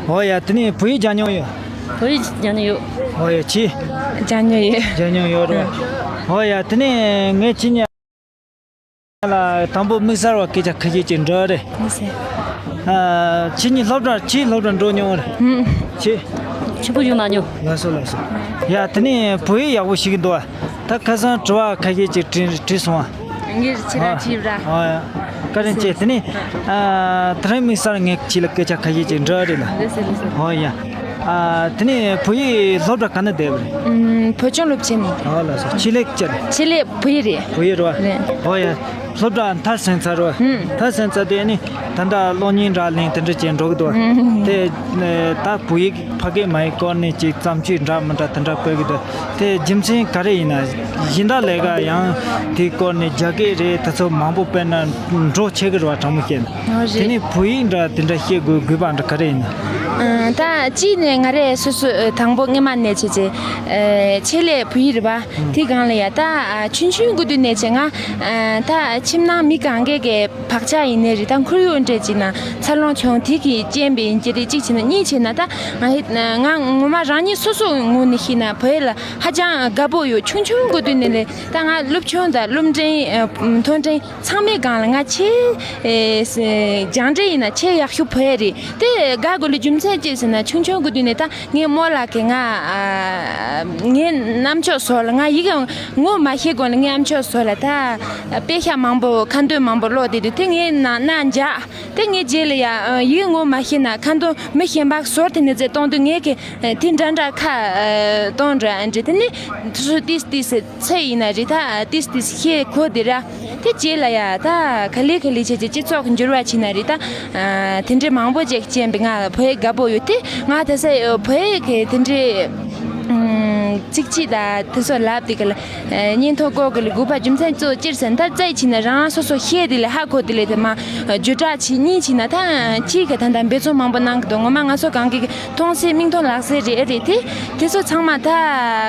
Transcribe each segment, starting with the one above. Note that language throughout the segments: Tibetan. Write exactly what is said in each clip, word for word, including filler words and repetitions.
ཨོ་ཡ། དེ་ནས་བོད་ཡིག་སྦྱང་མྱོང་ཡོད། བོད་ཡིག་སྦྱང་མྱོང་ཡོད། ཨོ་ཡ། ཅི། སྦྱང་མྱོང་ཡོད། སྦྱང་མྱོང་ཡོད་རེད། ཨོ་ཡ། དེ་ནས་ངས་ཁྱེད་གཉིས་ལ་དང་པོ་དམིགས་བསལ་བ་སྐད་ཆ་ཁ་ཤས་ཅིག་འདྲི་རེད། ཨ། ཁྱེད་གཉིས་སློབ་གྲྭ་ཅིའི་སློབ་གྲྭ་འགྲོ་མྱོང་རེད། ཨུམ། ཅི། ཆུ་བུ་ཡོང་མ་མྱོང་། ལགས་སོ་ལགས་སོ། ཡ། དེ་ནས་བོད་ཡིག་ཡག་པོ་ཤེས་ཀྱི་འདུག་ཨ། ད་ཁ་སང་དྲི་བ་ཁ་ཤས་ཅིག་དྲི་དྲིས་སོང་ཨ། ངས་ཁྱེད་རང་དྲིས་ར། ཨ་ཡ། བཀའ་དྲིན་ཆེ། དེ་ནས་ཨ། དེ་རིང་དམིགས་བསལ་ངས་ཁྱེད་ལ་སྐད་ཆ་ཁ་ཤས་ཅིག་འདྲི་རེད་ལ། ལགས་སོ་ལགས་སོ། ཨོ་ཡ། ཨ། དེ་ནས་བོད་ཡིག་སློབ་གྲྭ་ག་ན་བསྡད་པ་རེད། ཨུམ། བོད་ལྗོངས་སློབ་ཆེན་ནས། ཨོ་ལགས་སོ། ཆེད་ལས་ཅི་རེད། ཆེད་ལས་བོད་ཡིག་རེད། བོད་ཡིག་རེད་བ། རེད། ཨོ་ཡ། སློབ་གྲྭ་མཐར་ཕྱིན་ཚར་བ། ཨུམ། མཐར་ཕྱིན་ཚར་དུས་ནི་ད་ལྟ་གློག་བརྙན་འདྲ་ལེན་དེ་འདྲ་བྱས་འགྲོ་གི་འདུག་བ། ཨུམ། དེ་ད་བོད་ཡིག་ཕ་སྐད་མ་ཡིག་སྐོར་ནས་ཅིག་བརྩམས་ཆོས་འདྲ་མི་འདྲ་དེ་འདྲ་སྤེལ་གི་འདུག་དེ་རྒྱུ་མཚན་ག་རེ་ཡིན་ན། སྦྱིན་བདག་ལས་ཀ་ཡང་དེའི་སྐོར་ནས་རྒྱ་སྐད་རེད། དེ་ཚོ་མང་པོ་སྤེལ་ན་འགྲོ་ཆེ་གི་རེད་བ། དྲང་མོ་བཤད་ན། ཨོ་རེད། དེ་ནས་བོད་ཡིག་འདྲ་དེ་འདྲ་ཤེས་དགོས་དགོས་པ་འདྲ་ག་རེ་ཡིན་ན། ཨ། ད་གཅིག་ནས་ང་རས་སོ་སོ་དང་པོ་སྔོན་མ་ནས་བྱས་བྱས། ཨ། ཆེད་ལས་བོད་ཡིག་རེད་བ། དེ་སྒང་ལ་ཡ་ད་ཨ། ཆུང་ཆུང་གི་དུས་ནས་བྱས་ང་། ཨ། ད་ཁྱིམ་ནང་མི་གང་གས་ཀྱི་བག་ཆགས་ཡིན་ནའི་རེད། ད་ཁོར་ཡུག་འདྲ་ཅིག་ན་འཚར་ལོངས་བྱུང་། དེ་གི་རྐྱེན་པས་ཡིན་གྱི་རེད། གཅིག་བྱས་ན། གཉིས་བྱས་ན་ད་ང་ཧེ་ང་ངོ་མ་རང་ཉིད་སོ་སོའི་ངོས་ནས་བཤད་ན་བོད་ཡིག་ལ་ཧ་ཅང་དགའ་པོ་ཡོད། ཆུང་ཆུང་གི་དུས་ནས་ལས་ད་ང་སློབ་ཆུང་དང་སློབ་འབྲིང་། ཨ། མཐོ་འབྲིང་ཚང་མའི་སྒང་ལ་ང་ཆེས། ཨེ། སྦྱངས་འབྲས་ཡིན་ན་ཆེས་ཡག་ཤོས་བོད་ཡིག་རེད། དེ་དགའ་དགོས་ལ་རྒྱུ་མཚན་ཅི་ཟེར་ན། ཆུང་ཆུང་གི་དུས་ནས་ད་ངའི་རྨོ་ལགས་ཀྱིས་ང་། ཨ། ངའི་རྣམ་ཅོག་བཟོ་ལ། ང་ཡི་གེ་ངོ་མ་ཤེས་གོང་ལ་ངའི་རྣམ་ཅོག་བཟོ་ལ་ད་དཔེ་ཤག་མང་པོ། ཁ་འདོན་མང་པོ་ཀློག་བསྡད་དུས་དེ་ངའི་ནང་ན་འཇགས། དེ་ངའི་རྗེས་ལ་ཡ། ཨ། ཡི་གེ་ངོ་མ་ཤེས་ན་ཁ་འདོན་མི་གཞན་པ་ཟུར་དེ་ནས་རྩེ་གཏོང་དུས་ངས་ཀྱི་དེ་འདྲ་འདྲ་ཁ་གཏོང་འདྲ་འདྲ། དེ་ནས་དེ་ཚོ་ཏིས་ཏིས། ཚེ་ཡིན་ན་རེད། ད་ཏིས་ཏིས་ཤེས་གོ་དེ་ར། དེ་རྗེས་ལ་ཡ་ད་ག་ལེ་ག་ལེ་བྱས་བྱས་སྤྱི་ཚོགས་ཀྱི་འགྱུར་བ་ཕྱིན་ན་རེད། ད་ཨ། དེ་འདྲའི་མང་པོ་ཅིག་རྐྱེན་པས་ང་བོད་ཡིག་དགའ་པོ་ཡོད་དེ། ང་དེ་སེ་བོད་ཡིག་གི་དེ་འདྲའི་ཨུམ། ཚིག་གཅིག་ད་དེ་ཚོ་ལབ་དེ་ག་ལ། ཨ། སྙན་ཐོ་ཀོ་གི་ལ་དགོས་པ་རྒྱུ་མཚན་གཙོ་བོ་ཅི་རེད་ཟེར་ན། ད་རྩེ་ཕྱིན་ན་རང་སོ་སོ་ཤེས་དེ་ལས་ཧ་གོ་དེ་ལས་དེ་མ་བརྒྱུད་བསྒྲགས་བྱེད། གཉིས་ཕྱིན་ན་ད་གཅིག་གི་ད་ད་འབད་བརྩོན་མང་པོ་གནང་གི་འདུག་ངོ་མ་ང་ཚོ་གང་གི་མཐོང་སའི་མིག་མཐོང་ལག་ཟའི་རེད། ཨེ་རེད། དེ་དེ་ཚོ་ཚང་མ་ད་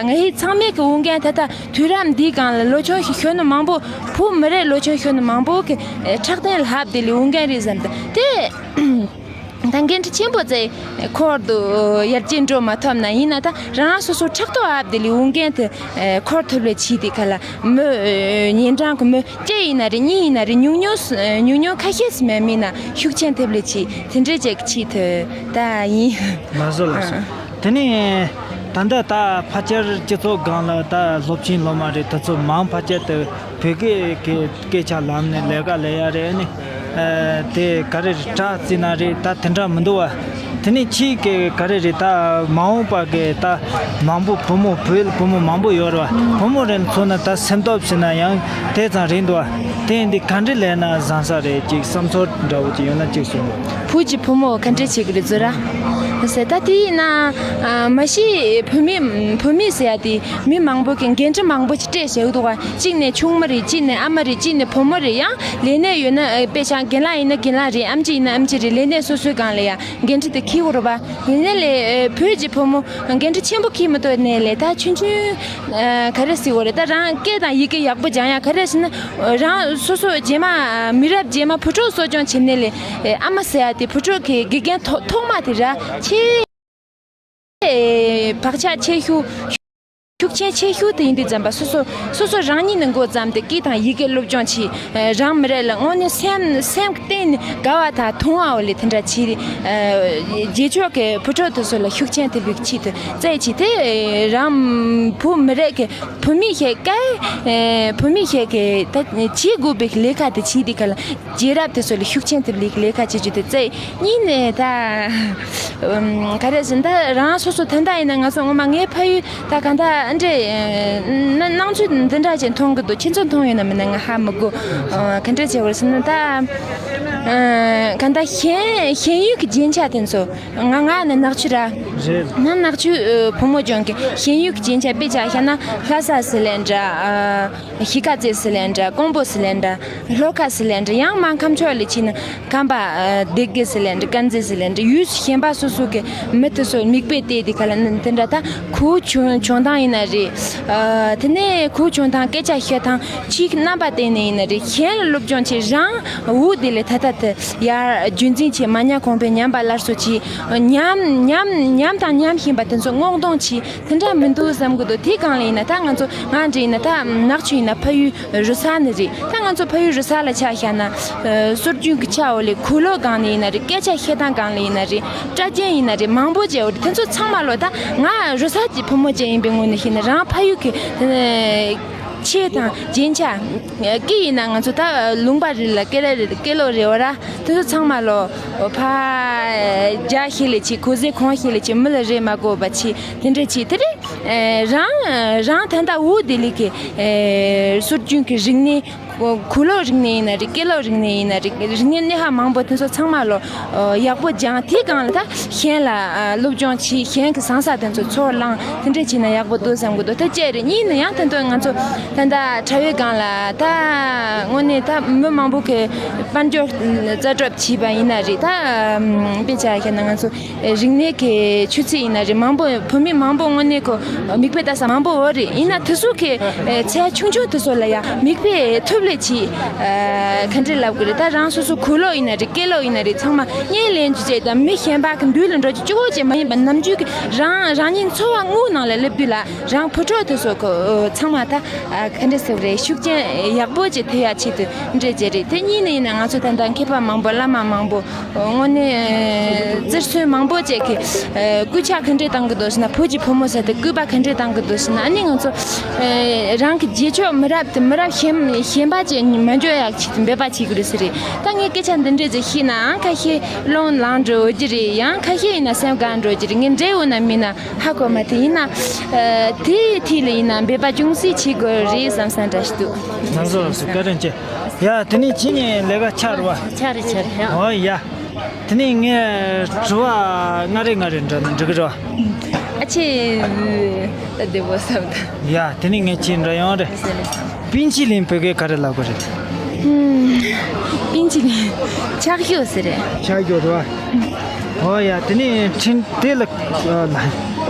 ང་ཧི་ཚང་མས་ཀྱི་འོང་མཁན། ད་ད་དུས་རབས་འདིའི་སྒང་ལ་ལོ་ཆུང་ཞིག་ཤོད་ནི་མང་པོ། བུ་མི་རེད། ལོ་ཆུང་ཤོད་ནི་མང་པོ་གི་ཨེ་ཁྲག་དན་ལྷབ་དེ་ལས་འོང་མཁན་རེད་བསམ། ད་དེ་ད་འགན་འཁྲི་ཆེན་པོ་བཙལ་འཁོར་དུ་ཡར་རྒྱས་འགྲོ་མ་ཐུབ་ན། ཡིན་ན་ད་རང་སོ་སོ་ཕྲག་དོག་ཨབ་དེ་ལས་འོང་མཁན་དེ་ཨེ་འཁོར་ཐུབ་ལས་ཆེ་དེ་ག་ལ། མི་ཨེ་ཉིན་གྲངས་ཀྱི་མི་གཅིག་ཡིན་ན་རེད། གཉིས་ཡིན་ན་རེད། ཉུང་ཉུང་ཉུང་ཉུང་ཁ་ཤས་སུ་མེད་མིན་ན་ཤུགས་ཆེན་ཐེབས་ལས་ཆེ། དེ་འདྲའི་ཅིག་ཆེད་དུ་ད་ཡིན། ལགས་སོ་ལགས་སོ། དེ་ནས་ད་ལྟ་ད་ཕལ་ཆེར་སྤྱི་ཚོགས་སྒང་ལ་ད་སློབ་ཆེན་སློབ་མ་རེད། དེ་ཚོ་མང་ཕལ་ཆེར་དུ་བོད་སྐད་ཀྱི་སྐད་ཆ་ལམ་ནས་ལས་ཀ་ལས་ཡ་རེད། ཨ་ནི་ཨ་དེ་ག་རེ་རེད། དྲག་རྩིས་ན་རེད། ད་དེ་འདྲ་མི་འདུག་བ། དེ་ནས་ཕྱིས་ཀྱི་ག་རེ་རེད། ད་མ་འོངས་པ་གི་ད་མང་པོ་བུ་མོ། བོད་བུ་མོ་མང་པོ་ཡོད་རེད་བ། བུ་མོ་རེ་མཚོན་ན་ད་སེམས་སྟོབས་ཟེར་ན་ཡང་དེ་ཙམ་རེད་འདུག་བ། དེ་འདི་ག་འདྲ་ལས་ན་བཟང་ས་རེད། ཅིག་བསམ་ཚོར་འདྲ་བོ་ཅིག་ཡོད་ན་ཅིག་གསུངས། བོད་ཀྱི་བུ་མོ་ག་འདྲ་བྱེད་ཀྱི་རེད་ཟེར་ར་ཟེར། ད་དེ་ཡིན་ན་ཨ་མ་གཞི་བུད་མེད་བུད་མེད་ཟེར་ཡ་དེ་མི་མང་པོ་གི་འགན་འཁྲི་མང་པོ་ཅིག་སྤྲད་བཞག་འདུག་ག་གཅིག་ནས་ཆུང་མ་རེད། གཅིག་ནས་ཨ་མ་རེད། གཅིག་ནས་བུ་མོ་རེད། ཡང་ལས་གནས་ཡོད་ན་ཨ་དཔེ་ཆ་རྒན་ལགས་ཡིན་ན་རྒན་ལགས་རེད། ཨེམ་ཆི་ཡིན་ན་ཨེམ་ཆི་རེད། ལས་གནས་སོ་སོའི་སྒང་ལ་ཡ་འགན་འཁྲི་དེ་འཁྱེར་དགོས་རེད་པ། ཡིན་ནའི་ལས་བོད་ཀྱི་བུ་མོ་འགན་འཁྲི་ཆེན་པོ་འཁྱེར་མི་ཐུབ་ནའི་ལས་ད་ཆུང་ཆུང་ཨ་ག་རེ་ཟེར་དགོས་རེད། ད་རང་སྐད་དང་ཡི་གེ་ཡག་པོ་སྦྱང་ཡ། ག་རེ་ཟེར་ན་རང་སོ་སོ་རྗེས་མ་མི་རབས་རྗེས་མ་བུ་ཕྲུག་གསོ་སྐྱོང་བྱེད་ནའི་ལས་ཨ་མ་ཟེར་ཡ་དེ་བུ་ཕྲུག་གི་དགེ་རྒན་ཐོག་ཐོག་མ་དེ་ར་ཆེས་བག་ཆགས་ཆེ་ཤོས། ཤུགས་རྐྱེན་ཆེ་ཤོས་དེ་ཡིན་དུས་ཙམ་པ། སོ་སོ་སོ་སོ་རང་ཉིད་ནས་འགོ་བརྩམས་ཏེ་སྐད་དང་ཡི་གེ་སློབ་སྦྱོང་བྱེད། རང་མི་རིགས་ལ་དངོས་གནས་སེམས་སེམས་གཏིང་ནས་དགའ་བ་དང་མཐོང་བ་ལས་དེ་འདྲ་བྱེད། རྗེས་ཕྱོགས་ཀྱི་བུ་ཕྲུག་དེ་ཚོ་ལ་ཤུགས་རྐྱེན་ཐེབས་པའི་ཆེད་དུ་རྩེད་བྱེད་དེ། རང་བུ་མི་རིགས་ཀྱི་བུད་མེད་ཞིག་གིས་བུད་མེད་ཞིག་གིས་ད་བྱེད་དགོས་པའི་ལས་ཀ་དེ་བྱེད་དེ་ག་ལ། རྗེས་རབས་དེ་ཚོ་ལ་ཤུགས་རྐྱེན་ཐེབས་ལས་ལས་ཀ་བྱེད་རྒྱུ་དེ་རྩེད་གཉིས་ནས་ད་ཨམ་ག་རེ་ཟེར་ན། ད་རང་སོ་སོ་ད་ལྟ་ཡིན་ན་ང་ཚོ་ངོ་མ་ངའི་ཕ་ཡུལ་ད་ག་འདྲ་ཨ་འདྲ་ན་སྣང་ཚུལ་འདི་འདྲ་ཅིག་མཐོང་གི་འདུག་ཁྱེད་ཚོ་མཐོང་ཡོད་ན་མིན་ན་ང་ཧ་མི་གོ། ཨ་ག་འདྲ་བྱེད་དགོས་ཟེར་ན་ད་ཨ་ག་འདྲ་ཤེས་ཤེས་ཡོན་གྱི་རྒྱན་ཆ་དེ་ཚོ། ང་ང་ནི་ནག་ཆུ་ར། རེད། ང་ནག་ཆུ་ཨ་བུ་མོ་ལྗོངས་ཀྱི་ཤེས་ཡོན་གྱི་རྒྱན་ཆ་དཔེ་ཆ་བཞག་ན་ལྷ་ས་ཟེར་ལེ་འདྲ། ཨ་གཞིས་ཀ་རྩེ་ཟེར་ལེ་འདྲ། ཀོང་པོ་ཟེར་ལེ་འདྲ། ལྷོ་ཁ་ཟེར་ལེ་འདྲ། ཡང་མར་ཁམས་ཕྱོགས་ལ་ཕྱིན་ན་ཁམས་པ་ཨ་སྡེ་དགེ་ཟེར་ལེ་འདྲ། དཀར་མཛེས་ཟེར་ལེ་འདྲ། ཡུལ་གཞན་པ་སོ་སོ་གི་མི་དེ་ཚོ་མིག་དཔེ་བལྟས་དེ་ག་ལ་ནི་དེ་འདྲ། ད་ཁོའི་བྱུང་བྱུང་སྟངས་ཡིན་ན་རེད། ཨ་དེ་ནས་ཁོའི་བྱུང་སྟངས། སྐད་ཆ་བཤད་སྟངས། ཕྱིའི་རྣམ་པ་བལྟས་ནས་ཡིན་ན་རེད། གཞན་ལ་སློབ་སྦྱོང་བྱེད། རང་འོ་དེ་ལས་ད་ལྟ་ དེ་ཡར་རྒྱུན་འཛིན་བྱས། མ་ཉམས་གོང་འཕེལ། ཉམས་པ་སླར་གསོ་བྱས། ཉམས་ཉམས་ཉམས་དང་ཉམས་བཞིན་པ་དེ་ཚོ་སྔོག་འདོན་བྱས། དེ་འདྲ་མི་འདུག་བསམ་གི་འདུག་དེའི་སྒང་ལ་ཡིན་ན་ད་ང་ཚོ་ང་འདྲ་ཡིན་ན་ད་ནག་ཆུ་ཡིན་ན་ཕ་ཡུལ་རུ་ས་ནི་རེད། ད་ང་ཚོ་ཕ་ཡུལ་རུ་ས་ལ་ཆ་བཞག་ན། ཨ་སྲོལ་རྒྱུན་གྱི་ཆ་འོག་ལ་གུ་ལོག་སྒང་ནས་ཡིན་ན་རེད། སྐད་ཆ་བཤད་སྟངས་སྒང་ལ་ཡིན་ན་རེད། སྲོལ་རྒྱུན་ཡིན་ན་རེད། མང་པོ་བྱས་འོ་རེད། དེ་ཚོ་ཚང་མ་ལོ་ད་ང་རུ་ས་ཀྱི་བུ་མོ་ཅིག་ཡིན་པའི་ངོས་ནས་བཤད་ན། རང་ཕ་ཡུལ་གྱི་ཨ་ཆོས་དང་རྒྱན་ཆ། སྐད་ཡིན་ན་ང་ཚོ་ད་ལུང་པ་རེད་ལ། སྐད་ལ་རེད། སྐད་ལོ་རེད་འོ་ར། དེ་ཚོ་ཚང་མ་ལོ་ཕ་རྒྱ་ཞིག་ལས་ཆེ། གོ་ཟས་གོང་ཞིག་ལས་ཆེ། མི་ལ་རེ་མ་དགོས་པ་ཆེ། དེ་འདྲ་ཆེ། དེ་རེད། ཨེ་རང་རང་ད་ལྟ་འོ་དེ་ལས་ཀྱི་ཨེ་སྲོལ་རྒྱུན་གྱི་རིག་གནས། གུ་ལོག་རིག་གནས་ཡིན་ན་རེད། སྐད་ལོག་རིག་གནས་ཡིན་ན་རེད། རིག་གནས་སྣ་ཁ་མང་པོ་དེ་ཚོ་ཚང་མ་ལོ་ཨོ་ཡག་པོ་སྦྱངས། དེའི་སྒང་ལ་ད་གཞན་ལ་ཨ་སློབ་སྦྱོང་བྱས། གཞན་གྱི་བཟང་ས་དེ་ཚོ་ཚུར་བླངས། དེ་འདྲ་བྱས་ན་ཡག་པོ་འདུག་བསམ་གི་འདུག་དེ་གཅིག་རེད། གཉིས་ནི་ཡང་དེ་འདྲ་ང་ཚོ་ད་ལྟ་དྲ་བའི་སྒང་ལ་ད་དངོས་གནས་ད་མི་མང་པོ་གི་དཔལ་འབྱོར་རྩ་གྲུབ་བྱས་པ་ཡིན་ན་རེད། ད་དཔེ་ཆ་བཞག་ན་ང་ཚོ་རིག་གནས་ཀྱི་ཆུ་ཚད་ཡིན་ན་རེད། མང་པོ་བུད་མེད་མང་པོ་དངོས་གནས་ཁོ་མིག་དཔེ་ལྟ་ས་མང་པོ་ཡོད་རེད། ཡིན་ན་དེ་ཚོ་གི་ཚད་ཆུང་ཆུང་དེ་ཚོ་ལ་ཡང་མིག་དཔེ་ཐུབ་ལེ་ཆེ། ག་འདྲ་ལབ་དགོས་རེད། ད་རང་སོ་སོ་གུ་ལོག་ཡིན་ན་རེད། སྐད་ལོག་ཡིན་ན་རེད། ཚང་མ་བརྙན་ལེན་རྒྱུ་བྱས། ད་མི་གཞན་པ་གི་མདུན་ལ་འགྲོ་རྒྱུ་གཅིག་པོ་ཅིག་མ་ཡིན་པ། ནམ་རྒྱུན་གྱི་རང་རང་ཉིད་འཚོ་བ་དངོས་ནང་ལ་སླེབས་དུས་ལ་རང་བུ་ཕྲུག་དེ་ཚོ་གི་ཚང་མ་ད་ག་འདྲ་ཟེར་བ་རེད། ཤུགས་རྐྱེན་ཡག་པོ་ཅིག་ཐེབས་ཡག་ཆེད་དུ་འདྲ་བྱས་རེད། དེ་གཉིས་ནི་ཡིན་ན་ང་ཚོ་ད་ལྟ་མཁས་པ་མང་པོ། བླ་མ་མང་པོ། དངོས་གནས་རྩེར་སོན་མང་པོ་བཅས་ཀྱི་སྐུལ་ལྕག་ག་འདྲས་བཏང་གི་འདུག་ཟེར་ན། བོད་ཀྱི་བུ་མོ་ཟེར་ཏེ་སྐུལ་པ་ག་འདྲས་བཏང་གི་འདུག་ཟེར་ན། ཨ་ནི་ང་ཚོ་རང་གི་རྗེས་ཕྱོགས་མི་རབས་དེ་མི་རབས་གཞན་གཞན་པ་བཅས་མ་འཇོག་ཡག་ཆེད་དུ་འབད་པ་བྱེད་དགོས་རེད་ཟེར་རེད། ད་ངས་སྐད་ཆ་འདི་འདྲས་ཅིག་བཤད་ནའང་ཁ་ཤས་རླུང་ལངས་འགྲོ་གི་རེད། ཡང་ཁ་ཤས་ཡིན་ན་སེམས་དགའ་འགྲོ་གི་རེད། ངས་འདྲ་འོ་ན་མིན་ན་ཧ་གོ་མ་ཐུབ། ཡིན་ན་དེའི་ཐད་ལ་ཡིན་ན་འབད་པ་ཅུང་ཟད་བྱེད་དགོས་རེད་བསམ་བསམ་འདྲ་ཞིག་འདུག་ལགས་སོ་ལགས་སོ། བཀའ་དྲིན་ཆེ། ཡ་དེ་ནས་ཁྱེད་གཉིས་ལས་ཀ་ཆགས་རེད་བ། ཆགས་རེད་ཆགས་རེད། ཨོ་ཡ། དེ་ནས་ངས་དྲི་བ་ལྔ་རེ་ལྔ་རེ་འདྲི་ན་འགྲིག་གི་རེད་བ། ཨ་ཆེ། ད་བདེ་པོ་བསམ་ད། ཡ་དེ་ནས་ངས་ཁྱེད་འདྲི་ཡོང་རེད། ཟེར་རེད།冰淇淋བོད་སྐད་ག་རེ་ལབ་དགོས་རེད། ཨུམ།冰淇淋། ཆག་ཞོ་ཟེར་རེད། ཆག་ཞོ་རེད་བ། ཨོ་ཡ་དེ་ནས་འཕྲིན་དེ་ལ་ལ་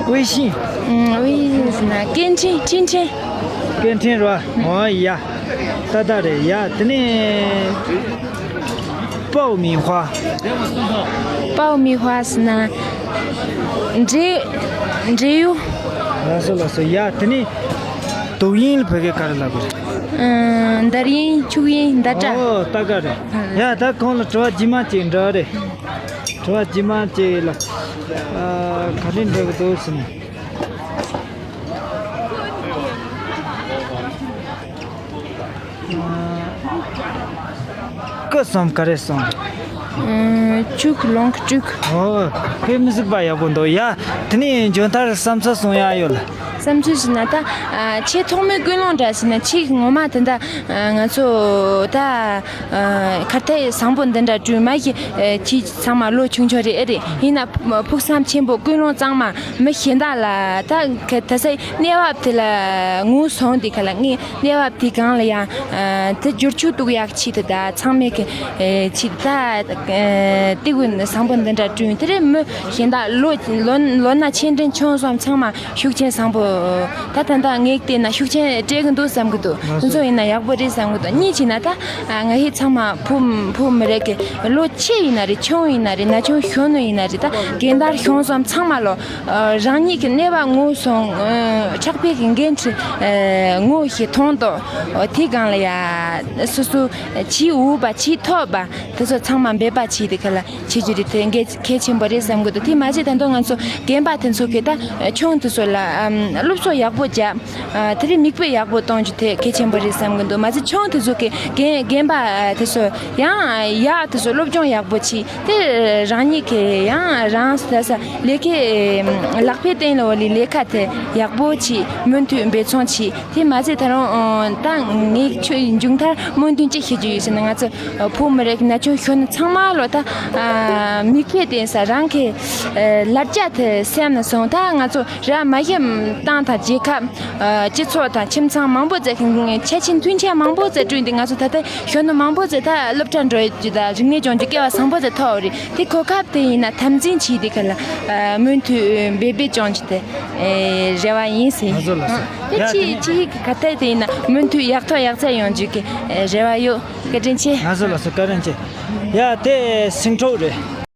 微信། ཨུམ། 微信ཟེར་ན་སྐད་འཕྲིན། འཕྲིན་འཕྲིན། སྐད་འཕྲིན་རེད་བ། ཨོ་ཡ། ཏག་ཏག་རེད། ཡ་དེ་ནས་爆米花། 爆米花ཟེར་ན་འབྲས་འབྲས་ཡོས། ལགས་སོ་ལགས་སོ། ཡ་དེ་ནས་抖音ལ་བོད་སྐད་ག་རེ་ལབ་དགོས་རེད། ཨུམ། འདར་ཡིན། འཁྱུག་ཡིན། འདར་སྒྲ། ཨོ་ཏག་ཏག་རེད། ཡ་ད་གོང་ལ་དྲི་བ་རྗེས་མ་ཅིག་འདྲི་རེད། དྲི་བ་རྗེས་མ་ཅིག་ལ་ཨ་ག་རེ་འདྲི་གི་འདུག་ཟེར་ན། སྐུ་གསུམ་ག་རེ་གསུམ། ཨུམ། བཅུ་དགུ་ལོངས་དྲུག་ཨོ། དཔེ་མི་སྲིད་པ་ཡག་པོ་འདུག་ཡ་དེ་ནས་མཇུག་མཐར་བསམ་ཚུལ་གསུང་ཡ་ཡོད་ལ། བསམ་ཚུལ་ཞུ་ན་ད་ཨ་ཆེས་ཐོག་མའི་ཀུན་སློང་འདྲ་ཞུ་ན། ཆེས་ངོ་མ་དེ་འདྲ་ཨ་ང་ཚོ་ད་ཨ་ཁ་བརྡ་བཟང་པོ་འདི་འདྲ་བསྐྲུན་མ་གི་ཨ་ཁྱེད་ཚང་མ་ལོ་ཆུང་ཆུང་རེད། ཨེ་རེད། ཡིན་ན་ཕུགས་བསམ་ཆེན་པོ། ཀུན་སློང་གཙང་མ། མི་གཞན་དག་ལ་ད་ག་ད་སའི་གནས་བབ་དེ་ལ་ངོས་བཟུང་སྟེ་ག་ལ་ངས་གནས་བབ་དེ་སྒང་ལ་ཡང་ཨ་དེ་བསྒྱུར་བཅོས་གཏོང་ཡག་ཆེད་དུ། ད་ཚང་མས་གི་ཨེ་ཆེད་དུ་ད་ཨེ་དེ་ཀུན་བཟང་པོ་འདི་འདྲ་བསྐྲུན། དེ་རེད། མི་གཞན་དག་ལོ་ལོ་ལོ་ན་ཆེ་འབྲིང་ཆུང་གསུམ་ཚང་མ་ཤུགས་རྐྱེན་བཟང་པོ། ད་ད་ལྟ་ངས་བལྟས་ན་ཤུགས་རྐྱེན་སྤྲད་གི་འདུག་བསམ་གི་འདུག་དེ་ཚོ་ཡིན་ན་ཡག་པོ་རེད་བསམ་གི་འདུག་གཉིས་བྱས་ན་ད་ང་ཧེ་ཚང་མ་བུ་བུ་མི་རེད་གི། ལོ་ཆེ་ཡིན་ན་རེད། ཆུང་ཡིན་ན་རེད། ན་ཆུང་གཞོན་ནུ་ཡིན་ན་རེད། ད་རྒན་དར་གཞོན་གསུམ་ཚང་མ་ལོ་རང་ཉིད་ཀྱི་གནས་བབ་ངོས་བཟུང་། ཕྲག་པའི་གི་འགན་འཁྲི་ངོས་ཤེས་མཐོང་རྟོགས། དེ་སྒང་ལ་ཡ་སོ་སོ་བྱེད་འོས་པ་བྱེད་ཐུབ་པ་དེ་ཚོ་ཚང་མ་འབད་པ་བྱས་ཏེ་ག་ལ་བྱེད་རྒྱུ་རེད། དེ་གལ་གལ་ཆེན་པོ་རེད་བསམ་གི་འདུག་དེ་མ་ཟད་ད་དུང་ང་ཚོ་རྒན་པ་དེ་ཚོ་གིས་ད་ཆུང་དེ་ཚོ་ལ་ཨམ་སློབ་གསོ་ཡག་པོ་རྒྱབ། ཨ་དེ་རིང་མིག་དཔེ་ཡག་པོ་གཏོང་རྒྱུ་དེ་གལ་ཆེན་པོ་རེད་བསམ་གི་འདུག་མ་ཟད་ཆུང་དེ་ཚོ་གིས་རྒན་རྒན་པ་དེ་ཚོ་ཡང་ཡག་དེ་ཚོ་སློབ་སྦྱོང་ཡག་པོ་བྱས་ཏེ་རང་ཉིད་ཀྱི་ཡང་རང་ས་ས་ལས་ཀའི་ལག་པའི་སྟེང་ལ་འོ་ལི་ལས་ཀ་དེ་ཡག་པོ་བྱས། མུ་མཐུད་འབད་བརྩོན་བྱས། དེ་མ་ཟད་ད་རུང་ད་ངས་ཁྱོད་མཇུག་མཐར་སྨོན་འདུན་ཅི་ཞུ་རྒྱུ་ཡོད་ཟེར་ན། ང་ཚོ་བོད་མི་རིགས་ན་ཆུང་གཞོན་ནུ་ཚང་མ་ལོ་ད་མིག་དཔེ་བསྟན་ས་རང་གི་ལ་རྒྱ་དེ་སེམས་ན་སོང་། ད་ང་ཚོ་ར་མ་ཤེས་ ཏང་དང་རྒྱལ་ཁབ། ཨ། སྤྱི་ཚོགས་དང་ཁྱིམ་ཚང་མང་པོ་ཙམ་ཁྱད་ཆོས་མཐུན་ཆ་མང་པོ་ཙམ་བསྐྲུན་ཏེ། ང་ཚོ་ད་ལྟ་གཞོན་ནུ་མང་པོ་ཙམ་ད་སློབ་གྲྭ་འགྲོ་རྒྱུ་དང་རིག་གནས་སྦྱོང་རྒྱུ་སྐལ་བ་བཟང་པོ་ཙམ་ཐོབ་རེད། དེ་གོ་སྐབས་དེ་ཡིན་ན་དམ་འཛིན་བྱས་ཏེ་ག་ལ། ཨ། མུ་མཐུད་འབད་འབད་སྦྱོང་རྒྱུ་དེ། ཨེ། རེ་བ་ཡིན་ཟེར། ང་ཚོ་ལ་ཟེར། དེ་ཡ་ཅི་དེ་ནི་ཅི་ག་ད་དེ་ཡིན་ན་མུ་མཐུད་ཡག་ཐོག་ཡག་བརྩེགས་ཡོང་རྒྱུ་གི་རེ་བ་ཡོད། བཀའ་དྲིན་ཆེ། ང་ཚོ་ལ་ཟེར། བཀའ་དྲིན་ཆེ། ཡ་དེ་སེང་ཕྲུག་རེད།